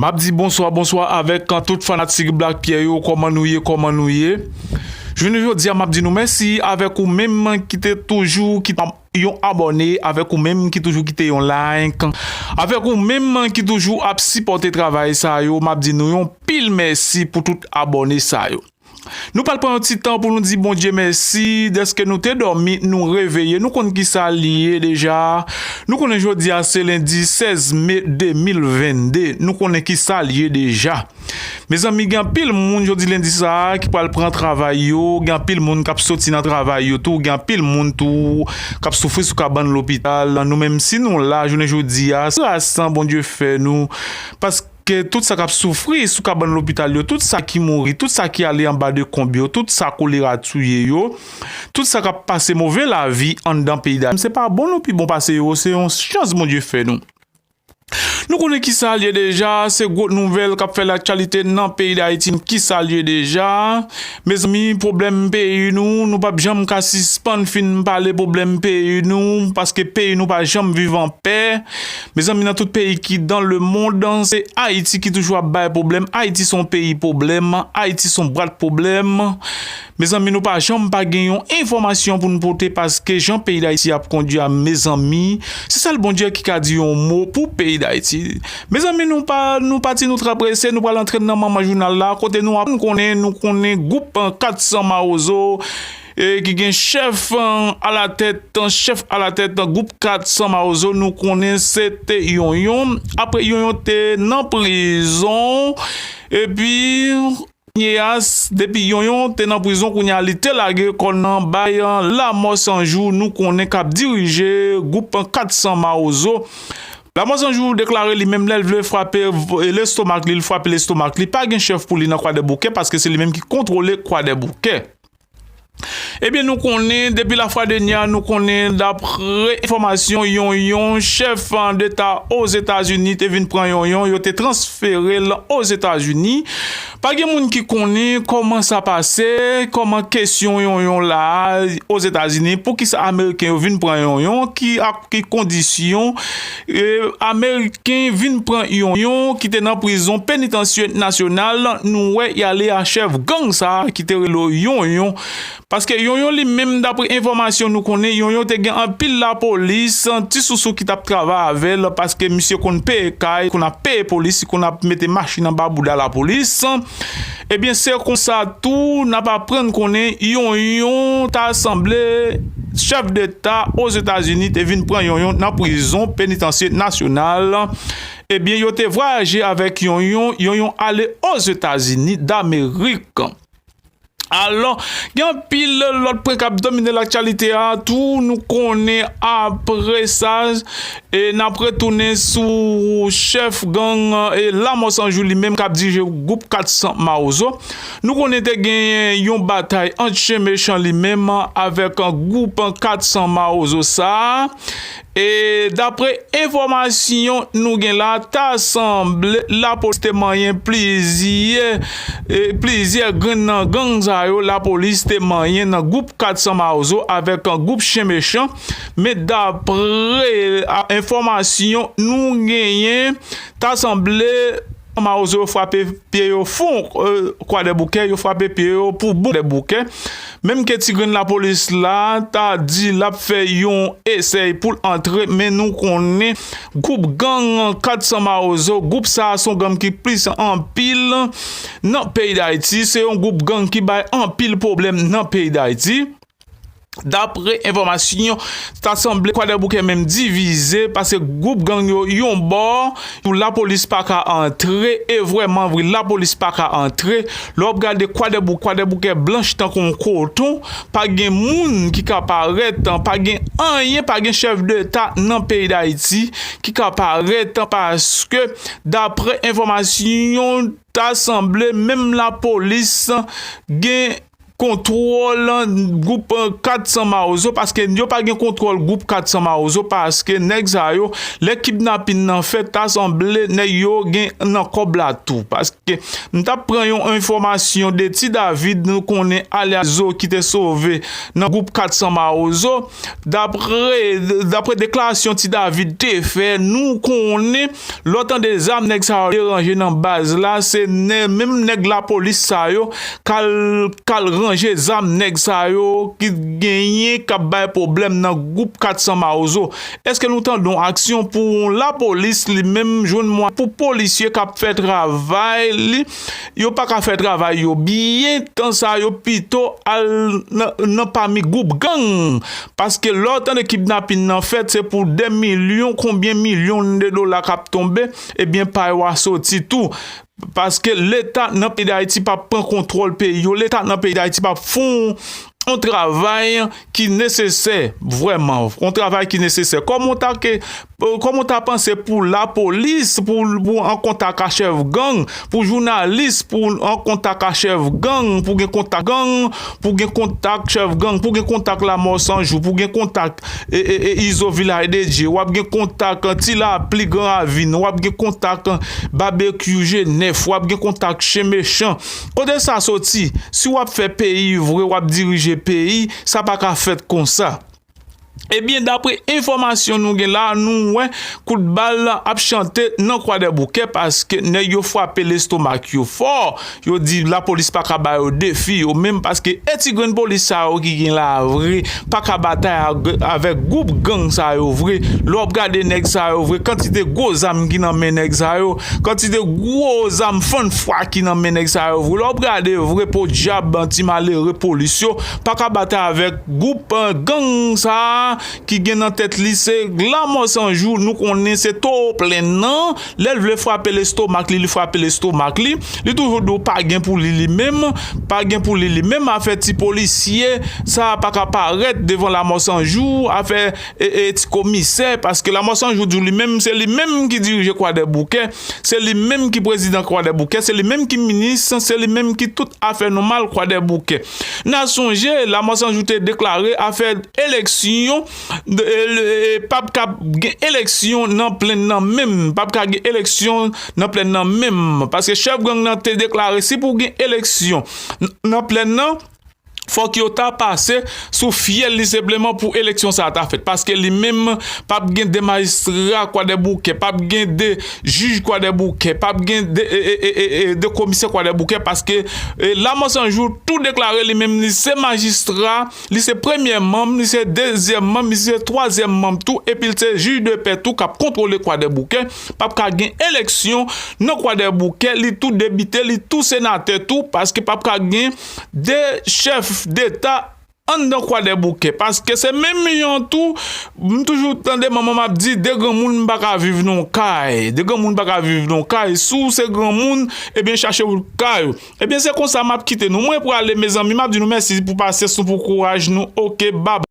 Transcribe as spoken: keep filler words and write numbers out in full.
M ap di bonswa, bonswa avèk tout fanatik Black Pierre yo. Kòman nou ye? Kòman nou ye? Jounen jodi a, m ap di nou mèsi avèk ou menm ki te toujou ki yon abòne, avèk ou menm ki toujou kite yon like, avèk ou menm ki toujou ap sipòte travay sa yo. M ap di nou yon pil mèsi pou tout abòne sa yo. Nou pral pran yon ti tan pou nou di Bondye mèsi dèske nou te dòmi, nou reveye. Nou konn ki sa l ye deja. Nou konnen jodi a se lendi sèz me de mil vennde. Nou konnen ki sa l ye deja. Mezanmi, gen anpil moun jodi lendi sa a ki pral pran travay yo. Gen anpil moun k ap soti nan travay yo tou. Gen anpil moun tou k ap soufri sou kabann lopital. Nou menm, si nou la jounen jodi a, se gras Bondye fè nou. Paske ke tout sa k ap soufri sou kabann lopital yo, tout sa ki mouri, tout sa ki ale anba dekonb yo, tout sa kolera touye yo, tout sa k ap pase move lavi anndan peyi Dayiti, se pa bon nou pi bon pase yo, se yon chans Bondye fè nou. Nou konnen ki sa l ye deja, se gwo nouvèl k ap fè laktyalite nan peyi Dayiti. Ki sa l ye deja? Mezanmi, pwoblèm peyi nou, nou p ap janm ka sispann fin pale pwoblèm peyi nou, paske peyi nou pa janm viv an pè. Mezanmi, nan tout peyi ki dans le monde, se Ayiti ki toujou ap bay pwoblèm. Ayiti se yon peyi pwoblèm. Ayiti se yon bwat pwoblèm. Mezanmi, nou pa janm pa gen yon enfòmasyon pou nou pote, paske jan peyi Dayiti ap kondui a, mezanmi, se sèl Bondye ki ka di yon mo pou peyi Dayiti. Mezanmi, nou pa, nou pati, nou trè prese, nou pral antre nan manman jounal la, kote nou ap konnen, nou konnen gwoup kat san Mawozo, e ki gen chèf, e, alatèt, chèf alatèt gwoup kat san Mawozo, nou konnen se te Yonyon. Apre Yonyon te nan prizon, epi kounye a, depi Yonyon te nan prizon, kounye a li te lage kò l nan bay Lanmò San Jou, nou konnen k ap dirije gwoup kat san Mawozo. Lanmò San Jou deklare li menm lè l vle frape v-, lestomak li, l frape lestomak li. Pa gen chèf pou li nan Kwadèboukè, paske se li menm ki kontwole Kwadèboukè. Ebyen, nou konnen, depi lafwa dènyè a, nou konnen, dapre enfòmasyon, Yonyon, chèf deta Ozetazini, te vin pran Yonyon, yo te transfere l Ozetazini. Pa gen moun ki konnen kòman sa pase, kòman kesyon Yonyon la a Ozetazini, poukisa Ameriken yo vin pran Yonyon, ki ak ki kondisyon, e, Ameriken vin pran Yonyon, ki te nan prizon penitansye nasyonal, nou wè y ale a chèf gang sa a ki te rele Yonyon. Paske Yonyon li menm, dapre enfòmasyon nou konnen, Yonyon te gen anpil lapolis, ti sousou ki t ap travay avè l, paske misye konn peye kay, konn ap peye polis, konn ap mete machin anba bouda lapolis. Ebyen, se konsa tou, n ap aprann konnen Yonyon ta sanble chèf deta Ozetazini te vin pran Yonyon nan prizon penitansye nasyonal. Ebyen, yo te vwayaje avèk Yonyon, Yonyon ale Ozetazini Damerik. Alò, gen anpil lòt pwen k ap domine laktyalite a tou. Nou konnen apre sa, e n ap retounen sou chèf gang, e, Lanmò San Jou li menm k ap dirije gwoup kat san Mawozo. Nou konnen te genyen yon batay ant Chen Mechan li menm avèk gwoup kat san Mawozo sa a. E dapre enfòmasyon nou gen la, ta sanble lapolis te manyen plizyè, e, plizyè grenn nan gang sa yo, lapolis te manyen nan gwoup kat san Mawozo avèk gwoup Chen Mechan. Men dapre, a, enfòmasyon nou genyen, ta sanble Mawozo yo frape pye yo fon, e, Kwadèboukè, yo frape pye yo pou bon Kwadèboukè. Menm ke ti grenn lapolis la ta di l ap fè yon esèy pou l antre, men nou konnen gwoup gang kat san Mawozo, gwoup sa a se yon gang ki plis anpil nan peyi Dayiti. Se yon gwoup gang ki bay anpil pwoblèm nan peyi Dayiti. Dapre enfòmasyon, ta sanble Kwadèboukè menm divize, paske gwoup gang yo yon bò, lapolis pa ka antre, e vrèman vre, lapolis pa ka antre. Lè w ap gade Kwadèbou-, Kwadèboukè blanch tankou yon koton, pa gen moun ki ka parèt, pa gen anyen, pa gen chèf deta nan peyi Dayiti ki ka parèt, paske dapre enfòmasyon, ta sanble menm lapolis gen kontwòl gwoup kat san Mawozo, paske yo pa gen kontwòl gwoup kat san Mawozo, paske nèg sa yo, lè kidnapin nan fèt, ta sanble nèg yo gen nan kòb la tou. Paske m t ap pran yon enfòmasyon de Ti David, nou konnen, alyas Zo, ki te sove nan gwoup kat san Mawozo. Dapre, dapre deklarasyon Ti David te fè, nou konnen lè w tande zam nèg sa yo deranje nan baz la, se nè, menm nèg lapolis sa yo k al, k al ranje zam nèg sa yo ki genyen k ap bay pwoblèm nan gwoup kat san Mawozo. Èske nou tande yon aksyon pou lapolis li menm jwenn mwa pou polisye k ap fè travay li, yo pa ka fè travay yo byen, tan sa yo pito al nan, nan pami gwoup gang? Paske lè w tande kidnapin nan fèt, se pou de milyon, konbyen milyon de dola k ap tonbe, ebyen pa yo a soti tou. Paske Leta nan peyi Dayiti p ap pran kontwòl peyi yo, Leta nan peyi Dayiti p ap fè yon travay ki nesesè, vrèman, yon travay ki nesesè. Kòman w ta ke, kòman w ta panse pou lapolis, pou, pou an kontak a chèf gang, pou jounalis, pou an kontak a chèf gang, pou gen kontak gang, pou gen kontak chèf gang, pou gen kontak Lamò San Jou, pou gen kontak e, e, e, Izo Vilaj de Dye, w ap gen kontak Ti Lapli Gran Ravin, w ap gen kontak Babekyou Jenèf, w ap gen kontak Chen Mechan. Kote sa soti? Si w ap fè peyi vre, w ap dirije peyi, sa pa ka fèt konsa. Ebyen, dapre enfòmasyon nou gen la, nou wè kout bal ap chante nan Kwadèboukè paske nèg yo frape lestomak yo fò. Yo di lapolis pa ka ba yo defi yo menm, paske e ti grenn polis sa yo ki gen la vre pa ka batay ag-, avèk gwoup gang sa yo vre. Lè w ap gade nèg sa yo vre, kantite gwo zam ki nan men nèg sa yo, kantite gwo zam fann fwa ki nan men nèg sa yo vre. Lè w ap gade vre, podyab, ti malere polis yo pa ka batay avèk gwoup, eh, gang sa a ki gen nan tèt li se Lamò San Jou. Nou konnen se towo plenn nan. Lè l vle frape lestomak li, li frape lestomak li. Li toujou di w pa gen pou li li menm, pa gen pou li li menm. Afè ti polisye sa a pa ka parèt devan Lamò San Jou. Afè e, e, ti komisè, paske Lamò San Jou di w li menm, se li menm ki dirije Kwadèboukè, se li menm ki prezidan Kwadèboukè, se li menm ki minis, se li menm ki tout afè nòmal Kwadèboukè. N a sonje, Lamò San Jou te deklare afè eleksyon, de, e, e, p ap ka gen eleksyon nan plenn nan menm, p ap ka gen eleksyon nan plenn nan menm, paske chèf gang nan te deklare si pou gen eleksyon n-, nan plenn nan, fòk yo ta pase sou fyèl li senpleman pou eleksyon sa a ta fèt. Paske li menm p ap gen de majistra Kwadèboukè, p ap gen de jij Kwadèboukè, p ap gen de, e, e, e, e, e, de komisè Kwadèboukè, paske, e, Lamò San Jou tou deklare li menm li se majistra, li se premyè manm, li se dezyèm manm, li se twazyèm manm tou, epi l se jij de pè tou k ap kontwole Kwadèboukè. P ap ka gen eleksyon nan Kwadèboukè, li tou depite, li tou senatè tou, paske p ap ka gen de chèf deta anndan Kwadèboukè, paske se menm jan tou, m toujou tande manman m ap di, de granmoun pa ka viv nan yon kay, de granmoun pa ka viv nan yon kay, si w se granmoun, ebyen chache w kay ou. Ebyen se konsa m ap kite nou, mwen prale mezanmi, m ap di nou mèsi pou pasyans nou, pou kouraj nou, oke, babay.